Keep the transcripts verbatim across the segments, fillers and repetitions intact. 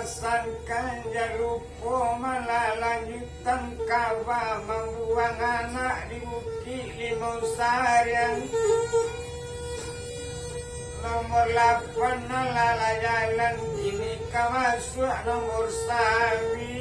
Sangkan jan lupo malah lanjutan kaba mambuang anak di Bukik Limau Sariang. Nomor lapan alah lah jalan, kini ka masuak nomor sambilan.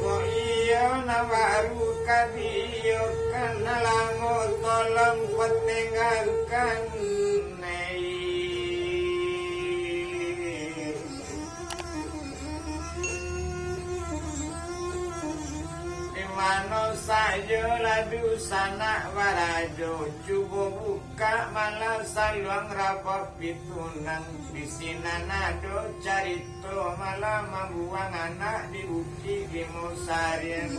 Kok iyo nan baru ka diiyokan, nan lamo tolong patengahkan, ei. Di mano sajo lah dunsanak barajo, cubo bukak malah saluang rabab pitunang. Di sinan ado carito malah mambuang anak di Bukik Limau Sariang.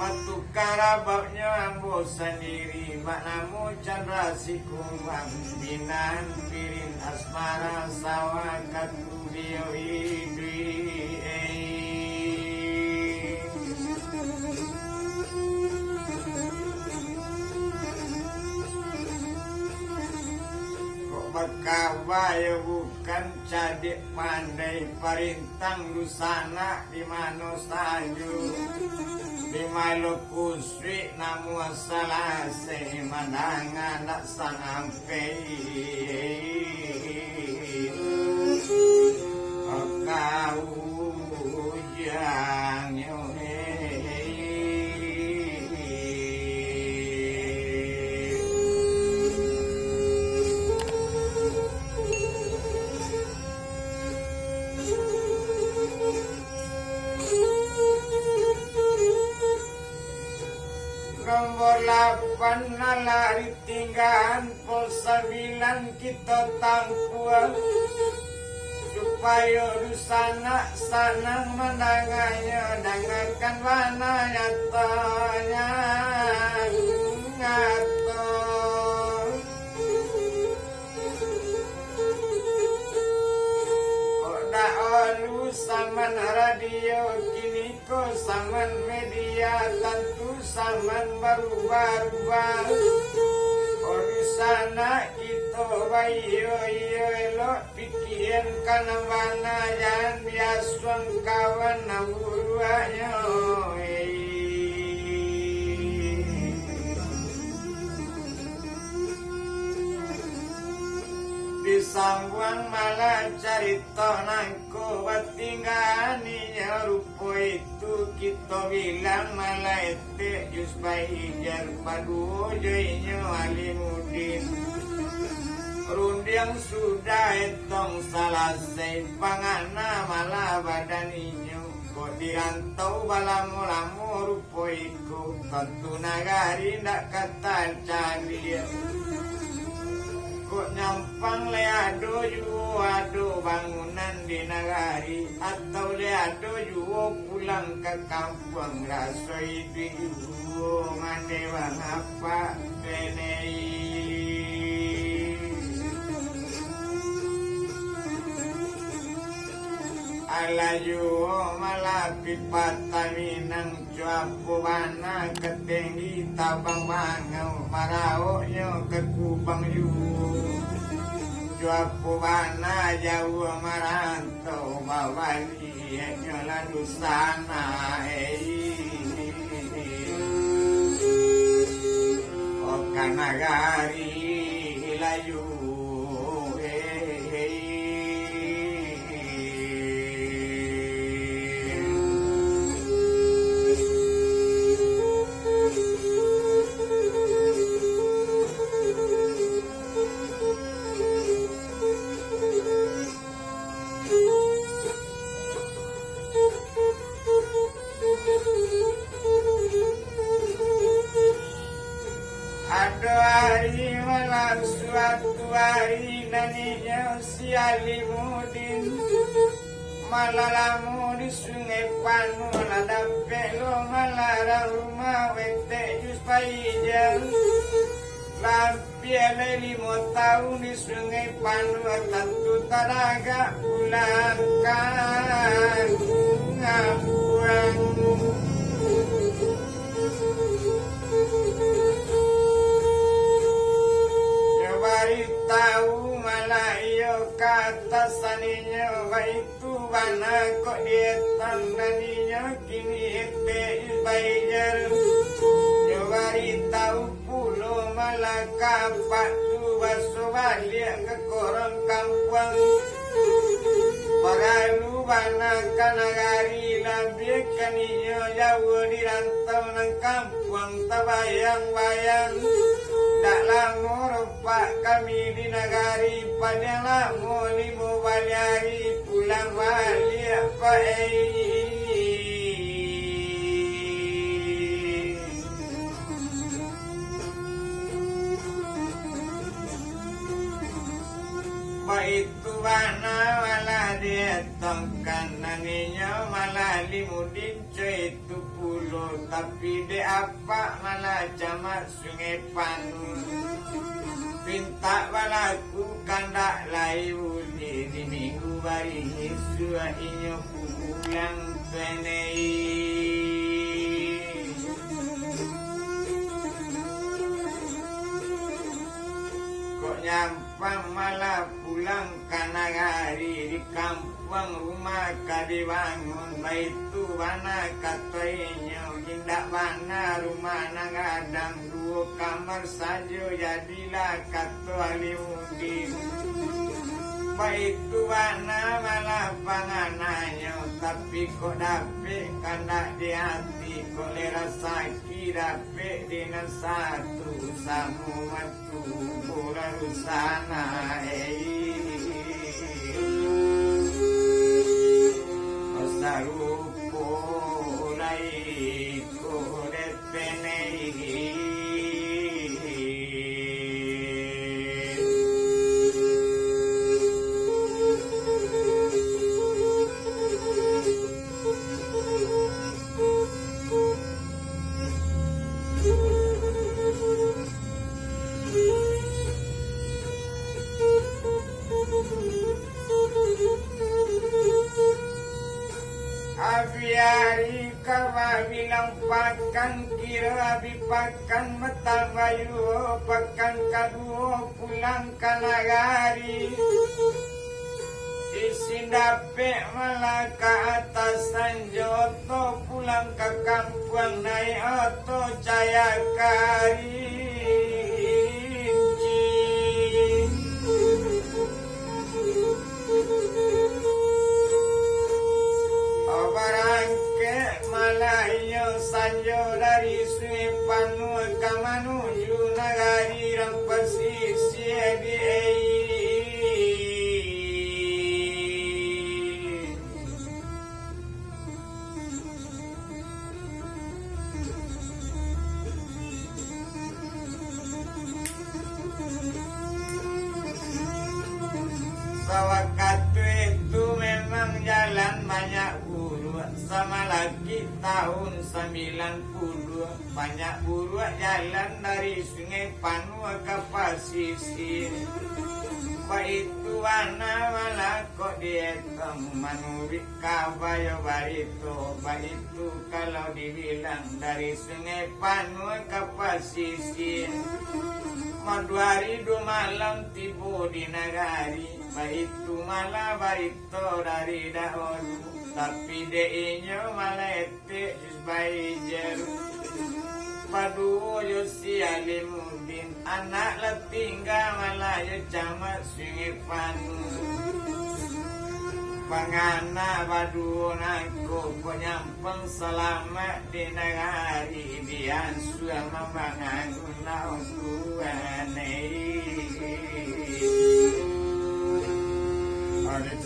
Matukang rababnyo ambo sandiri, bak namo Chandra Sikumbang, binan pirin asmara sawah katubiah iduik, ei. Kok bakaba yo bukan cadiak pandai, parintang dunsanak di mano sajo. Di Maluku Suik namuah salasai, mandanga ndak sampai ka ujangnyo, hei. Nombor lapan alah ditinggaan, pol sambilan kito tampuah, supayo dunsanak sanang mandanganyo, dangakan bana nyato, nyato. Kok dak olu saman radio, kiniko saman media, tantu saman barubah-rubah. Kok dunsanak kito baiyo-iyo elok, pikian ka nan bana, jan diasuang kawan nan buruaknyo, ei. Disambuang malah carito nangko, batinggaan inyo rupo itu, kito bilang malah etek Jus Baijar, baduo jo inyo Alimudin. Rundiang sudah etong salasai, pangana malah badan inyo. Kok di rantau balamo-lamo rupo iko, tantu nagari ndak ka tacaliak. Kok nyampang lai ado juo, ado bangunan di nagari, atau lai ado juo pulang ka kampuang, raso iduik juo mandeh bang apak benei. Alah juo malah pipatah Minang, cuapo bana ka Tenggi tabang bangau, maraoknyo ka Kubang juo. Cuapo bana jauah marantau, babaliaknyo lah dunsanak, ei. Ka nagari layu, ei. Ado ari malam, suatu ari, nan inyo si Alimudin malah lamo di Sungai Panuah, lah dapek lo malarang rumah wetek Jus Paijang. Lah ampia lai limo taun di Sungai Panuah, tantu taragak pulang ka kampuang. Tau malah iyo ka atasan inyo, baitu bana kok dietang nan inyo kini etek baijar. Nyo bari tau pulo malah ka apak tu baso baliak ka korong kampuang. Paralu bana ka nagari, labiah kan inyo jauah di rantau nan kampuang tabayang-bayang. Dak lamo Pak, kami di nagari, paliang lamo limo baleh ari pulang baliak, Pak, eh. Baitu bana malah dietongkan, nan inyo malah Limudin co itu pulo, tapi dek apak malah Camat Sungai Panuah. Pintak balaku kandak lai ulih, di minggu bari isuak inyo pulang kanai. Kok nyampang malah pulang ka nagari, di kampuang rumah ka dibangun, baitu bana kato inyo, indak bana rumah nan gadang, duo kamar sajo jadilah, kato Alimuddin. Baitu bana malah pangananyo, tapi kok dapek kandak di ati, kok lai rasaki dapek di nan satu, samo mati. Tubuh lalu sana, eh. Sarupo lai ko depene. Abih ari ka babilang pakan, kiro abih pakan batambah juo, pakan kaduo pulang ka nagari. Isin dapek malah ka atasan jo oto, pulang ka kampuang naiak oto caya karinci. Barangkek malah inyo sanjo dari Sungai Panuah ka manuju nagari rang pasisia di ai. Sawakatu itu memang jalan banyak buruak, samalaki tahun sambilan puluah, banyak buruak jalan dari Sungai Panuah ka pasisia. Baitu bana malah kok dietong, manuruik kaba jo barito, baitu kalau dibilang dari Sungai Panuah ka pasisia. Maduo ari duo malam tibo di nagari, baitu malah barito dari dahulu, tapi dek inyo malah etek Baijar. Baduo jo si Alimuddin, anak lah tingga malah jo Camat Sungai Panuah. Panganak baduo nangko, kok nyampang salamaik di nagari, diansuang mambangun Nah, Tuhan, eh.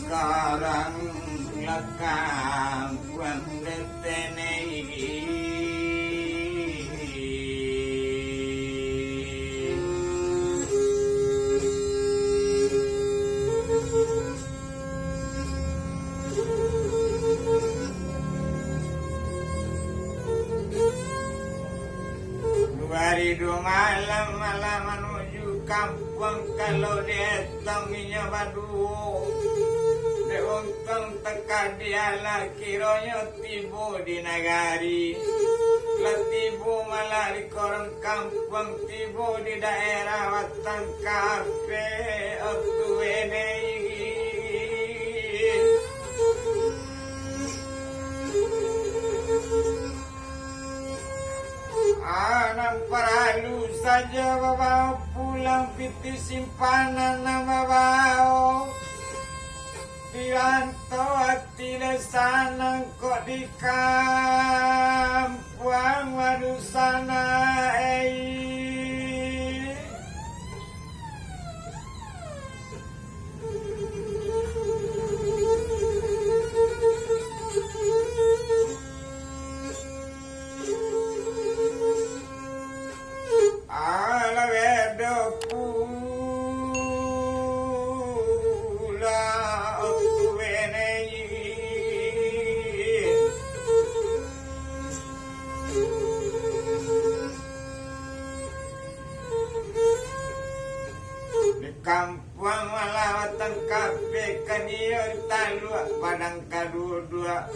Sekarang lakang kuang detenei. Duo ari duo malam, malah manuju kampuang, kalau dietong inyo baduo. Dek untuang takadialah kironyo tibo di nagari. Tibo malah di korong kampuang, tibo di daerah Batang Kape, otu enei. Anak paralu sajo babao pulang pitih simpanan nan babao. Di rantau ati lai sanang kok di kampuang, waduh sanak ei. Alah bedo pulo tu benei. Di kampuang malah Batang Kape, kan iyo di taluak Padang Kaduduak.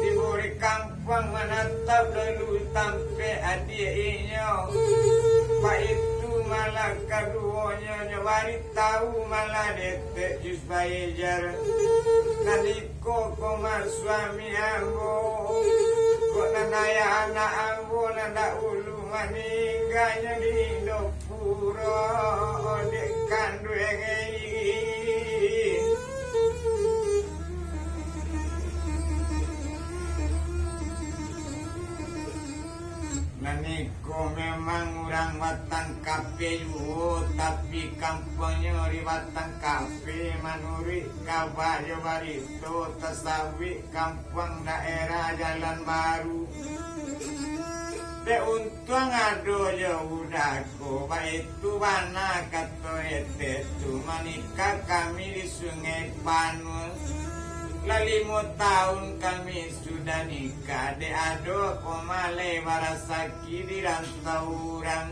Tibo di kampuang manatap dulu tampek adiak inyo. Baitu malah kaduonyo, nyo baritau malah di Etek Jus Baejar. Nan iko ko mah suami ambo, kok nan ayah anak ambo nan dahulu maningganyo di Indopuro, dek kanduang ei. Nan iko memang urang Batang Kape juo, tapi kampuangnyo di Batang Kape, manuruik kaba jo barito, tasawik kampuang daerah Jalan Baru. Dek untuang ado jo budak ko, baitu bana kato Etek tu, manikah kami di Sungai Panul. Lah limo taun kami sudah nikah, dek ado ko malai barasaki di rantau urang.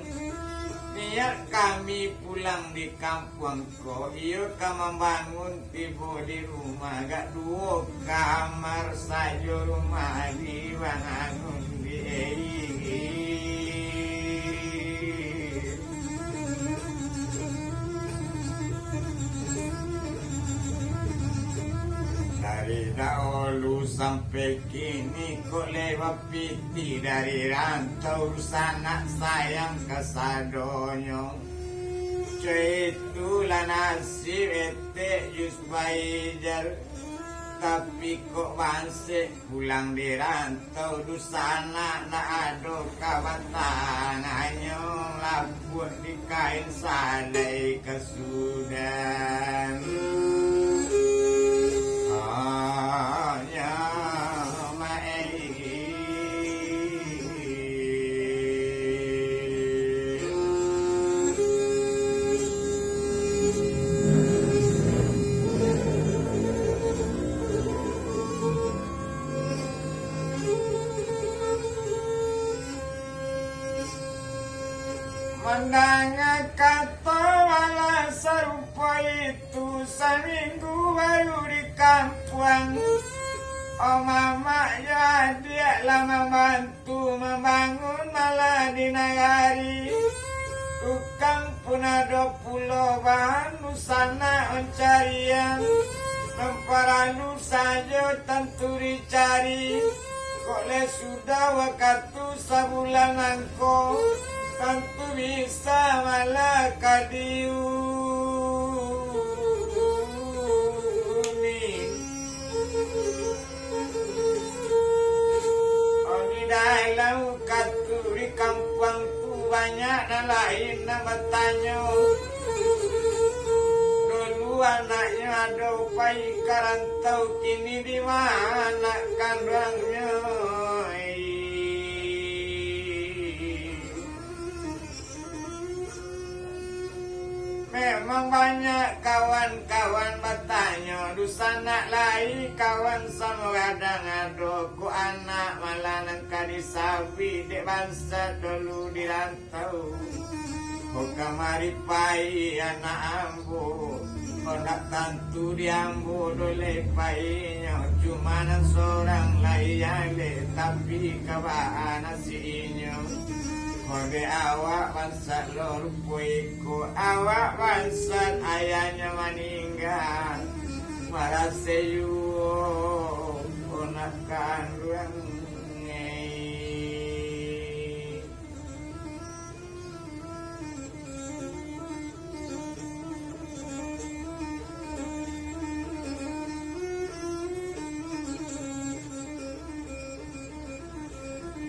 Niat kami pulang di kampuang ko, iyo ka mambangun tibo di rumah, agak duo kamar sajo rumah dibangun di ei. Dari dahulu sampai kini, kok lai bapitih dari rantau, sanak sayang kasadonyo. Coi itulah nasib Etek Jus Baejar. Tapi kok bansek pulang di rantau, dusanak nak ado ka batangannyo, lapuak di kain salai ka sudah. Hanya main. Mandanga kato alah sarupo itu, saminggu baru di kampuang. Om mamak jo adiak lah mambantu mambangun malah di nagari. Tukang pun ado pulo bahan, dusanak mancarian. Nan paralu sajo tantu dicari. Kok lai sudah wakatu sabulan nangko, tantu bisa malah ka diuni. Di dalam wakatu di kampuang tu banyak nan lain nan batanyo. Dulu anaknyo ado pai ka rantau, kini di ma anak kanduangnyo? Memang banyak kawan-kawan batanyo, dusanak lai kawan samo gadang ado, kok anak malah nan ka disabik dek bansat dulu di rantau. Kok kamari pai anak ambo, Kok ndak tantu di ambo doh lai painyo, cuman sorang lai yang lai, tapi ka baa nasiinyo. Kok dek awak bangsat lo rupo iko, awak bangsat ayahnyo maningga, marasai juo ponak kanduang.